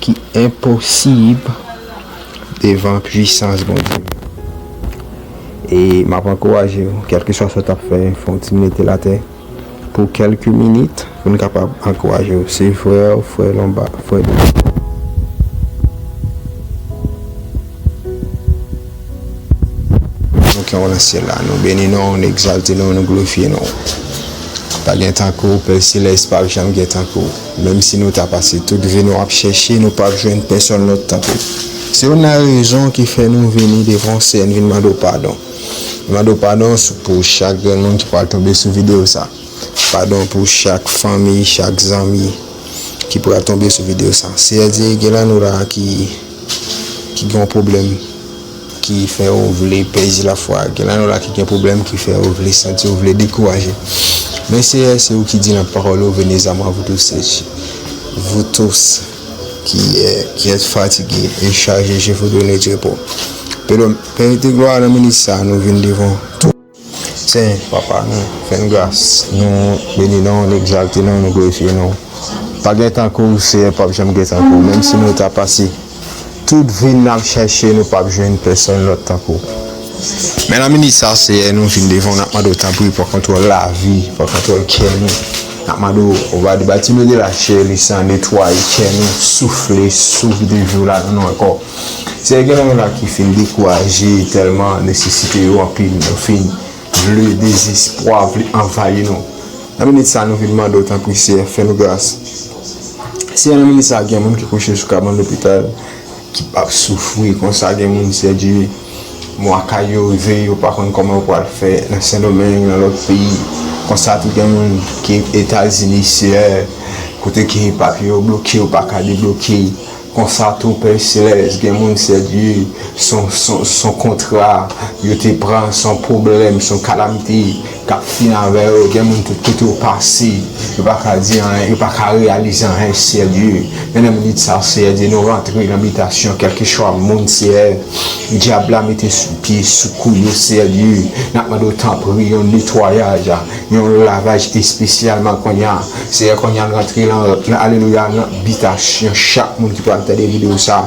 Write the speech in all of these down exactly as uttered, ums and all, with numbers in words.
ki enposib devan pwisans Bondye. E m ap ankouraje w, kèlkeswa sa w t ap fè, fè yon ti mete l atè pou kèlke minit pou n kapab ankouraje w. Se frè w, frè Lonba, frè Denis. Nou ki anwo nan syèl la, nou beni non w, nou egzalte non w, nou glorifye non w. Pa gen tankou w, Pè Selès, p ap janm gen tankou w. Menm si nou ta pase tout vi nou ap chèche, nou p ap jwenn pèsonn lòt tankou w. Se youn nan rezon ki fè nou vini devan w, Seyè, n vin mande w padon. N mande w padon sou, pou chak grenn moun ki pral tonbe sou videyo sa. Padon pou chak fanmi, chak zanmi ki pral tonbe sou videyo sa. Seyè Dye, gen nan nou la ki, ki gen yon pwoblèm ki fè w vle pèdi lafwa. Gen nan nou la ki gen pwoblèm ki fè w vle santi w vle dekouraje. Men Seyè, se ou ki di nan pawòl ou, venez à moi, vous tous, vous tous qui, euh, qui êtes fatigués et chargés, je vous donne du repos. Pè, pèmete glwa nan minit sa, nou vin devan w. Senyè, Papa, nou fè n gras, nou beni non w, nou egzalte non w, nou glorifye non w. Pa gen tankou w, Seyè, p ap janm gen tankou w. Menm si nou ta pase tout vi n ap chèche, nou p ap jwenn pèsonn lòt tankou w. Men nan minit sa, Seyè, nou vin devan w, n ap mande w, tanpri, pran kontwòl lavi, pran kontwòl kè nou. N ap mande w, ou va debati nou de lachè, le san, netwaye kè nou, soufle, souf de vi w ladan nou ankò. Seyè, gen nan nou la ki fin dekouraje tèlman nesesite yo anpil, nou fin vle dezespwa vle anvayi nou. Nan minit sa, nou vin mande w, tanpri, Seyè, fè nou gras. Seyè, nan minit sa, gen moun ki kouche sou kabann lopital, ki p ap soufri konsa, gen moun, Seyè Dye, mwa kay yo rive, yo pa konn kòman yo pral fè nan Sendomeng, nan lòt peyi. Konsa tou, gen moun ki Etazini, Seyè, kote ke papye yo bloke, yo pa ka debloke. Konsa tou, Pè Selès, gen moun, Seyè Dye, se yon, se yon, se yon kontra yo te pran, se yon pwoblèm, se yon kalamite k ap fin avè yo. Gen moun tout kote yo pase, yo pa ka di anyen, yo pa ka reyalize anyen, Seyè Dye. Men nan minit sa, Seyè Dye, nou rantre nan bitasyon, kèlkeswa moun, Seyè, dyab la mete sou pye, sou kou yo, Seyè Dye. N ap mande w, tanpri, yon netwayaj, yon lavaj espesyalman kounye a. Seyè, kounye a, n rantre nan, nan, alelouya, nan bitasyon chak moun ki pral tande videyo sa,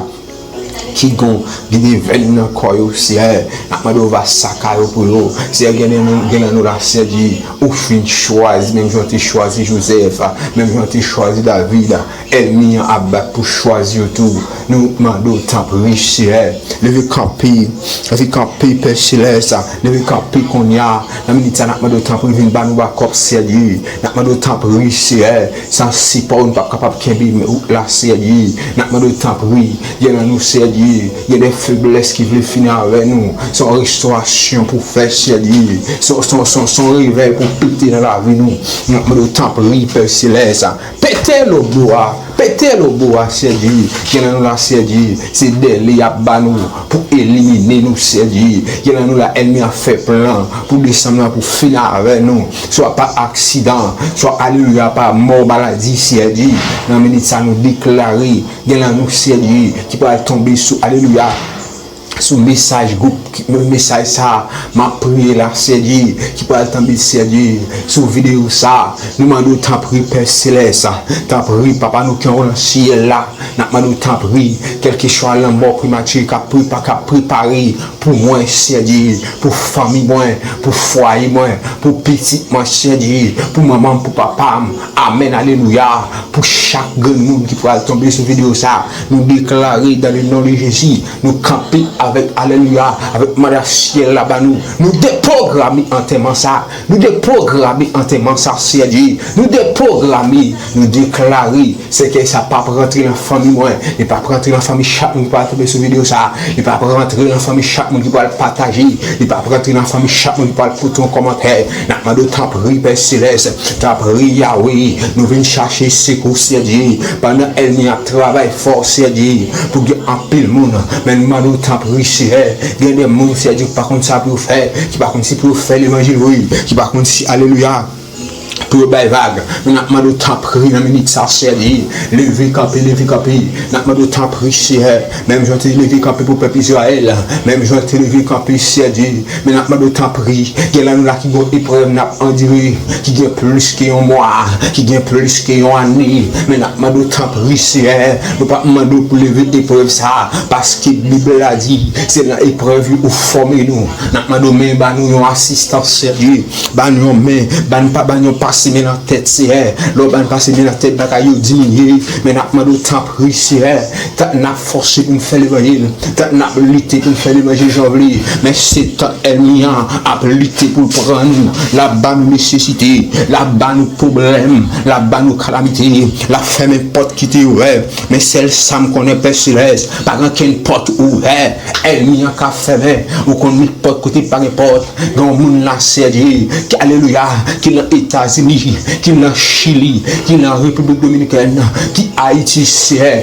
ki gon, gen de venn nan kò yo, Seyè, n ap mande w va saka yo pou yo. Seyè, gen de moun, gen nan nou la, Seyè Dye, ou fin chwazi, menm jan w te chwazi Jozèf, menm jan w te chwazi David, ènmi an ap bat pou chwazi yo tou. Nou mande w, tanpri, Seyè, leve kanpe, leve kanpe, Pè Selès, leve kanpe kounye a. Nan minit sa, n ap mande w, tanpri, vin ba nou bakòp, Seyè Dye. N ap mande w, tanpri, Seyè, san sipò w, nou p ap kapab kenbe wout la, Seyè Dye. N ap mande w, tanpri, gen nan nou, Seyè Dye, gen de feblès ki vle fini avè nou. Se yon restorasyon pou fè, Seyè Dye. Se yon, se yon, se yon, se yon revèy pou pete nan lavi nou. N ap mande w, tanpri, Pè Selès, pete lobo a, pete lobo a, Seyè Dye. Gen nan nou la, Seyè Dye, se dèle y ap ba nou pou elimine nou, Seyè Dye. Gen nan nou la, ènmi an fè plan pou desanm nan pou fini avè nou, swa pa aksidan, swa, alelouya, pa mò, maladi, Seyè Dye. Nan minit sa, nou deklare, gen nan nou, Seyè Dye, ki pral tonbe sou, alelouya, sou mesaj gwoup, ki, mesaj sa, m ap priye la, Seyè Dye, ki pral tonbe, Seyè Dye, sou videyo sa. Nou mande w, tanpri, Pè Selès, tanpri, Papa nou ki anwo nan syèl la, n ap mande w, tanpri, kèlkeswa lanmò premati k ap prepa-, k ap prepare pou mwen, Seyè Dye, pou fanmi mwen, pou fwaye mwen, pou pitit mwen, Seyè Dye, pou manman m, pou papa m. Amèn, alelouya. Pou chak grenn moun ki pral tonbe sou videyo sa, nou deklare dans le nom de Jésus, nou kanpe avèk, alelouya, avèk manda syèl la ba nou. Nou depwograme antèman sa. Nou depwograme antèman sa, Seyè Dye. Nou depwograme, nou deklare, sèkèy sa p ap rantre nan fanmi mwen. Li p ap rantre nan fanmi chak moun ki pral tonbe sou videyo sa. Li p ap rantre nan fanmi chak moun ki pral pataje. Li p ap rantre nan fanmi chak moun ki pral pote yon kòmantè. N ap mande w, tanpri, Pè Selès, tanpri, Yawe, nou vin chache sekou, Seyè Dye. Pandan ènmi ap travay fò, Seyè Dye, pou gen anpil moun, men nou mande w, tanpri, Seyè, gen de moun, Seyè Dye, ki pa konn sa pou yo fè, ki pa konn si pou yo fè levanjil vre, ki pa konn si, alelouya, pou yo bay vag. Men n ap mande w tanpri nan minit sa, Seyè Dye, leve kanpe, leve kanpe. N ap mande w tanpri, Seyè, menm jan w te leve kanpe pou pèp Izrayèl, menm jan w te leve kanpe, Seyè Dye, men n ap mande w tanpri, gen nan nou la ki gen eprèv n ap andire, ki gen plis ke yon mwa, ki gen plis ke yon ane, men n ap mande w tanpri, Seyè, nou p ap mande w pou leve eprèv sa, paske Bib la di, se nan eprèv yo ou fòme nou. N ap mande w men ba nou yon asistans, Seyè Dye, ba n yon men, ba n pa ba n yon pase men nan tèt, Seyè. Lè w ba n pase men nan tèt, bagay yo diminye. Men n ap mande w tanpri, Seyè. Tank n ap fòse pou n fè levanjil, tank n ap lite pou n fè levanjil jan w vle. Men se tank ènmi an ap lite pou l pran nou. L ap ba nou nesesite, l ap ba nou pwoblèm, l ap ba nou kalamite, l ap fèmen pòt ki te ouvè. Men sèl sa m konnen, Pè Selès, pa gen okenn pòt ouvè ènmi an ka fèmen. Ou konn met pòt kote pa gen pòt. Gen yon moun la, Seyè Dye, ki, alelouya, ki nan Etazini, ki nan Chili, ki nan Repiblik Dominikèn, ki Ayiti, Seyè.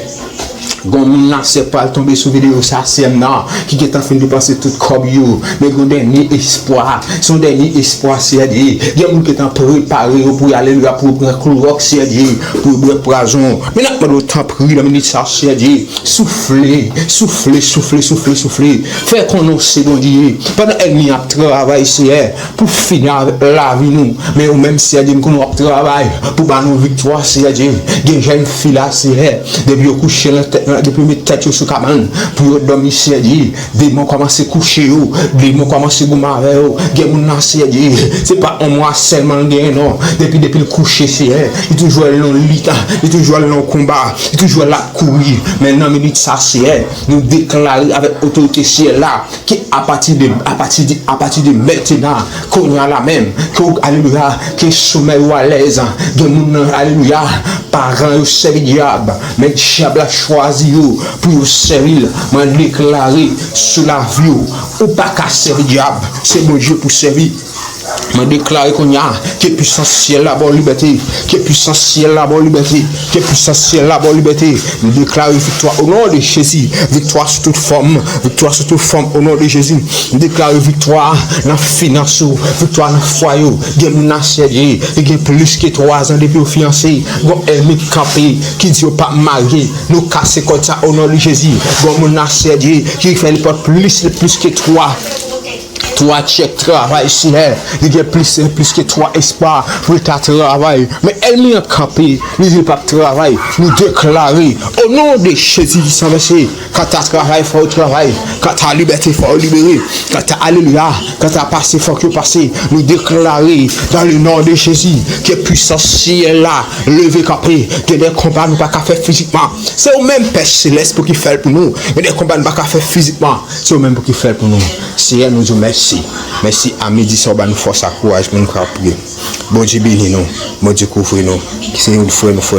Gen yon moun la, Seyè, pral tonbe sou videyo sa, Seyè m nan, ki gentan fin depanse tout kòb yo. Men gen yon dènye espwa. Se yon dènye espwa, Seyè Dye. Gen moun ki gentan prepare yo pou yo, alelouya, pou yo pran klowòks, Seyè Dye, pou yo bwè pwazon. Men n ap mande w tanpri, nan minit sa, Seyè Dye, soufle, soufle, soufle, soufle, soufle. Fè konnen w se Bondye. Pandan ènmi an ap travay, Seyè, pou fini avèk lavi nou. Men ou menm, Seyè Dye, m konnen w ap travay pou ba nou viktwa, Seyè Dye. Gen jèn fi la, Seyè, depi yo kouche nan tèt, depi yo met tèt yo sou kabann pou yo dòmi, Seyè Dye, demon kòmanse kouche yo, demon kòmanse goumen avè yo. Gen moun nan, Seyè Dye, se pa yon mwa sèlman l genyen, non. Depi, depi l kouche, Seyè, li toujou al nan lit, li toujou al nan konba, li toujou al ap kouri. Men nan minit sa, Seyè, nou deklare avèk otorite syèl la, ke apati de, apati de, apati de mentnan, kounye a la menm, ke w, alelouya, ke somèy ou alèz. Gen moun nan, alelouya, paran yo sèvi dyab, men dyab la chwazi yo pou yo sèvi l. Mwen deklare sou lavi w, ou pa ka sèvi dyab, se Bondye pou sèvi. Mwen deklare kounye a, ke pwisans syèl la ba w libète, ke pwisans syèl la ba w libète, ke pwisans syèl la ba w libète. Mwen deklare viktwa o non de Jezi, viktwa sou tout fòm, viktwa sou tout fòm o non de Jezi. Mwen deklare viktwa nan finans ou, viktwa nan fwaye w. Gen moun nan, Seyè Dye, ki gen plis ke twa zan depi yo fiyanse. Gon ènmi kanpe, ki di yo p ap marye. Nou kase kòd sa o non de Jezi. Gon moun nan, Seyè Dye, ki fè li pòt plis, plis ke twa twa tchèk travay, Seyè. Li gen plis, plis ke twa espwa pou l ta travay. Men ènmi an kanpe, li di l p ap travay. Nou deklare, o non de Jezi ki san vèse, kanta travay, fò yo travay. Kanta libète, fò yo libere. Kanta alelouya, kanta pase, fòk yo pase. Nou deklare, dans le nom de Jésus, ke pwisans syèl la leve kanpe. Gen de konba nou pa ka fè fizikman. Se ou menm, Pè Selès, pou ki fè l pou nou. Gen de konba nou pa ka fè fizikman. Se ou menm pou ki fè l pou nou. Seyè, nou di w mèsi. Mèsi a midi sa w ba nou fòs ak kouraj pou nou ka priye. Bondye beni nou. Bondye kouvri nou. Ki se yon frè nou, frè